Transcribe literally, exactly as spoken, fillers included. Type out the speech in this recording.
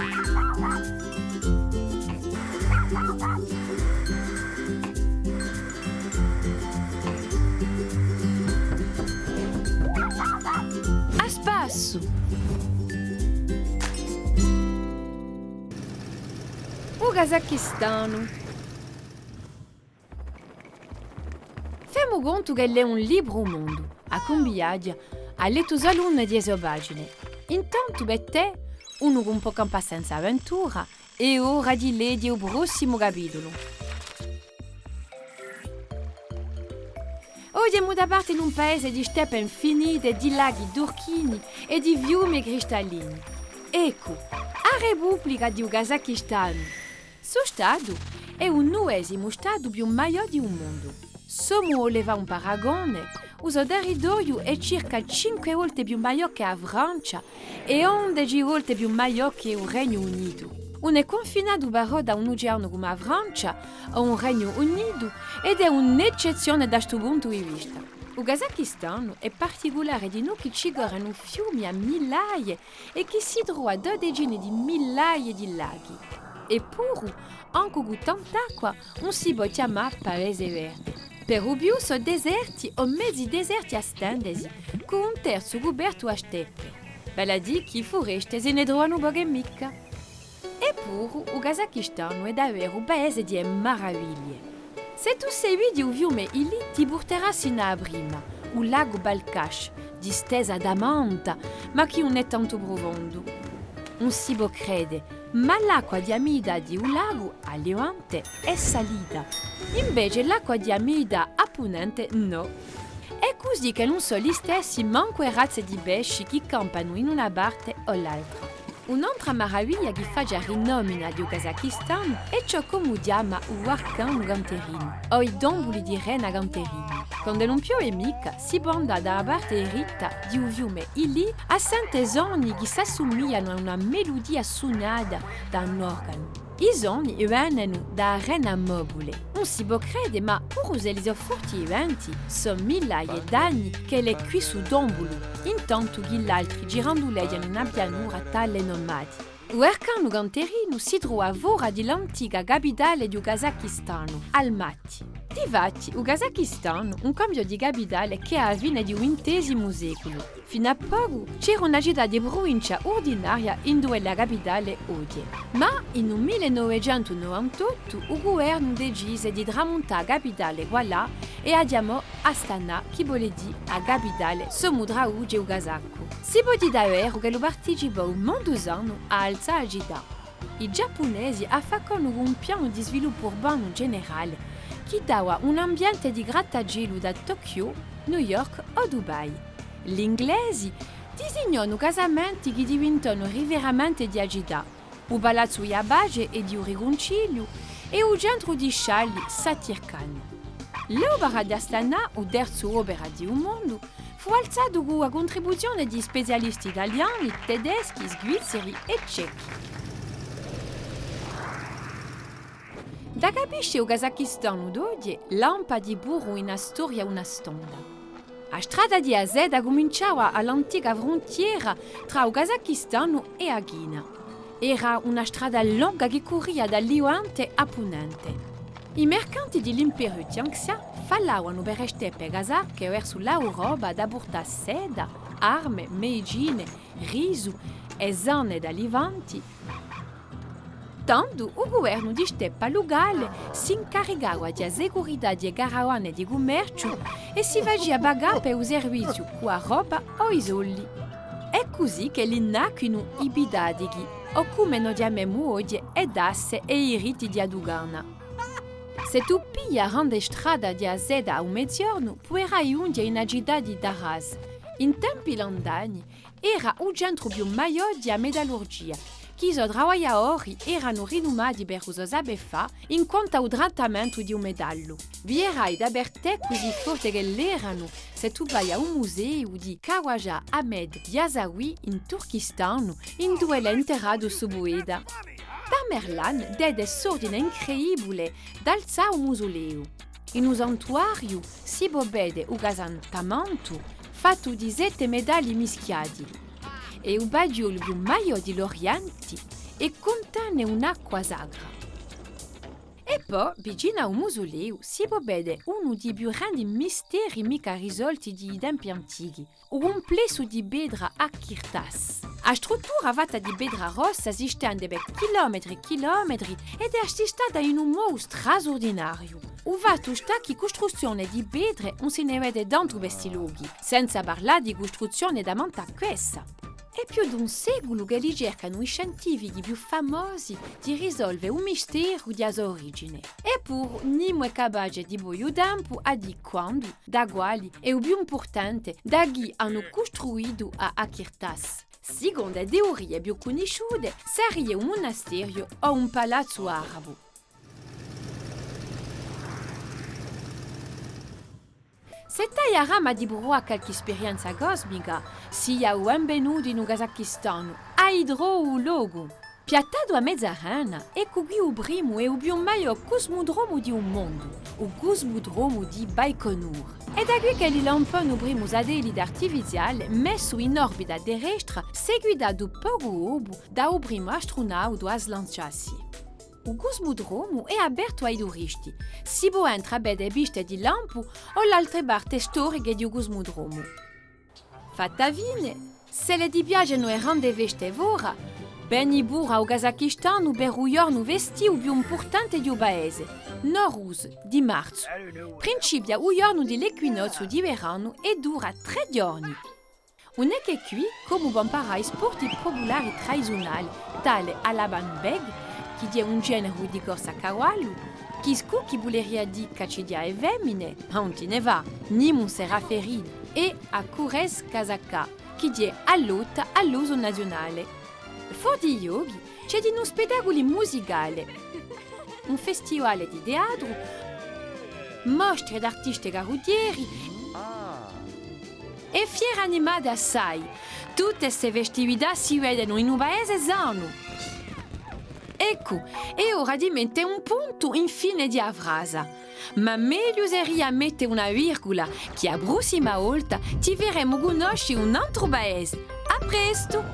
À spassu! U Casakhistanu. Femu contu ch'ellu hè un libru u mondu, à cumbiaghja, hà lettu solu una di e so pagine. Intantu, per tè, unu cù un pocu abbastanza avventura, hè ora di leghje u prossimu capitulu. Oghje emu da parte in un paese di steppe infinite, di laghi turchini è di fiumi cristallini. Eccu, a Republica di u Casakhistanu. Stu statu hè u nuvesimu statu più maiò di u mondu. S'omu vole fà un paragone, u so territoriu hè circa cinque volte più maiò chè a Francia è ondeci volte più maiò chè u Regnu Unitu. Ùn hè cunfinatu però da un oceanu cum'è a Francia o un Regnu Unitu ed hè un'eccezzione da stu puntu di vista. U Casakhistanu hè particulare dinò chì ci correnu fiumi à millaie è chì si trova dodecine di millaie di laghi. Eppuru, ancu cù tant'acqua, ùn si pò chjamà paese verde. Per u più sò deserti o mezi deserti à stendesi, cù un terzu cupertu à steppe. Vale à dì chì fureste si ne trovanu poche è micca. Eppuru, u Casakhistanu hè daveru un paese di e maraviglie. S'è tù seguiti u fiume Ili ti purterà sinu à a prima, u lagu Balkhash, distesa tamanta, ma chì ùn hè tantu prufondu. Ùn si pò crede, ma l'acqua di a mità di u lagu, à levante, hè salita. Invece l'acqua di a mità à punente nò. Hè cusì chì ùn sò listessi mancu e razze di pesci chì campanu in una parte o l'altra. Un'antra maraviglia chì face a rinomina di u Casakhistanu hè ciò ch'omu chjama u Varkanu Canterinu, o i tombuli di rena canterini. Quand'ellu ùn piove micca, si pò andà da a parte diritta di u fiume Ili à sente soni chì s'assumiglianu à una meludia sunata da un organu. I soni venenu da a rena mobule. Ùn si pò crede, ma puru s'elli sò forti i venti, sò millaie d'anni ch'ellu hè quì stu tombulu, intantu chì l'altri giranduleghjanu in a pianura tale nomadi. U Varkanu Canterinu si trova fora di l'antica capitale di u Casakhistanu, Almaty. Difatti, u Casakhistanu ùn cambiò di capitale chè à a fine di u vintesimu seculu. Finu à pocu c'era una cità di pruvincia urdinaria induve hè a capitale oghje. Ma in u mille novecentu novantottu u guvernu decise di tramuntà a capitale quallà è a chjamò Astana, chì vole dì a capitale, s'omu traduce u casaccu. Si pò dì daveru ch'ellu participò u mondu sanu à alzà a cità. I Giappunesi affacconu cù un pianu di sviluppu urbanu generale chì dava un ambiente di grattacielu da Tokyo, New York o Dubai. L'Inglesi disignonu casamenti chì diventonu riferimenti di a cità, u Palazzu di a Pace è di u Ricunciliu è u centru di scialli Shatir Khan. L'opera d'Astana, u terzu opera di u mondu, fù alzatu cù a cuntribuzione di spezialisti taliani, tedeschi, svizzeri è cechi. Da capisce u Casakhistanu d'oghje, lampati puru in a storia una stonda. A strada di a seda cuminciava à l'antica fruntiera trà u Casakhistanu è a China. Era una strada longa chì curria da Levante à Punente. I mercanti di l'imperu Xianxia falavanu per e steppe casacche versu l'Europa da purtà seda, arme, medicine, risu è sane da Levante. Tandu u guvernu di steppa lucale s'incaricava di a securità di e caravane di cummerciu è si facia pagà per u serviziu cù a robba o i soldi. Hè cusì ch'elli nascenu i pidatichi, o cum'è no chjamemu oghje, e tasse è i diritti di a dugana. S'è tù pigli a grande strada di a seda à u meziornu, puderai ghjunghje in a cità di Taraz. In tempi lantani, era u centru più maiò di a metallurgia, chì i so travagliadori eranu rinumati per u so sapè fà in quantu à u trattamentu di u metallu. Viderai da per tè cusì forte ch'elli eranu, s'è tù vai à u museu di Khawaja Ahmed Yasawi in Turchistanu, induve l'hè interratu stu pueta. Tamerlan dete st'ordine incredibule d'alzà u musuleu. In u santuariu si pò vede u casantamantu fattu di sette metalli mischiati, è u paghjolu più maiò di l'Orienti, è cuntene un'acqua sacra. È po, vicinu à u musuleu, si pò vede unu di i più grandi misteri micca risolti di i tempi antichi, u cumplessu di petra Akirtas. A struttura fatta di petra rossa si stende per chilometri è chilometri ed hè assistata in un modu strasurdinariu. U fattu stà chì custruzzione di petre ùn si ne vede tantu per sti lochi, senza parlà di custruzzione tamantu à quessa. Hè più d'un seculu ch'elli cercanu i scientifichi più famosi di risolve u misteru di a so origine. Eppuru, nimu hè capace di pò u tempu à dì quandu, da quali è u più impurtante, da chì anu custruitu a Akirtas. Sicondu e teorie più cunnisciute, saria un munasteriu o un palazzu arabu. S'è t'hai a brama di pruvà qualchì sperienza cosmica, sì u benvenutu in u Kazakistanu, hai trovu u locu! Piattatu à mezza arena, eccu quì u primu è u più megliu cusmudromu di u mondu, u cusmudromu di Baikonur. Hè da quì ch'elli lampanu u primu satellite artificiale messu in orbita terrestra, seguitatu pocu dopu da u primu astronautu à slanciassi. U cusmudromu hè apertu à i turisti. Si pò entre à vede e piste di lampu o l'altre parte storiche di u cusmudromu. Fatta fine, s'elle ti piacenu e grande feste fora, veni puru à u Kazakistanu per u ghjornu festiu più impurtante di u paese, Nowruz, di marzu. Principia u ghjornu di l'equinoziu di veranu è dura trè ghjorni. Ùn hè chè quì ch'omu pò amparà i sporti pupulari tradiziunali, tale à l'Aban Beg, chì hè un generu di corsa à cavallu, Kizku, chì vuleria dì caccighjà e femine, ma ùn ti ne fà, nimu serà feritu, è à Kurez Kazaka, chì hè a lotta à l'usu naziunale. Fora di i ghjochi, ci hè dinù spettaculi musicali, un festivale di teatru, mostre d'artisti carrughjeri è fiere animate assai. Tutte ste festività si vedenu in un paese sanu. Eccu, hè ora di mette un puntu in fine di a frasa. Ma megliu seria mette una virgula, chì a prossima volta ti feremu cunnosce un antru paese. À prestu!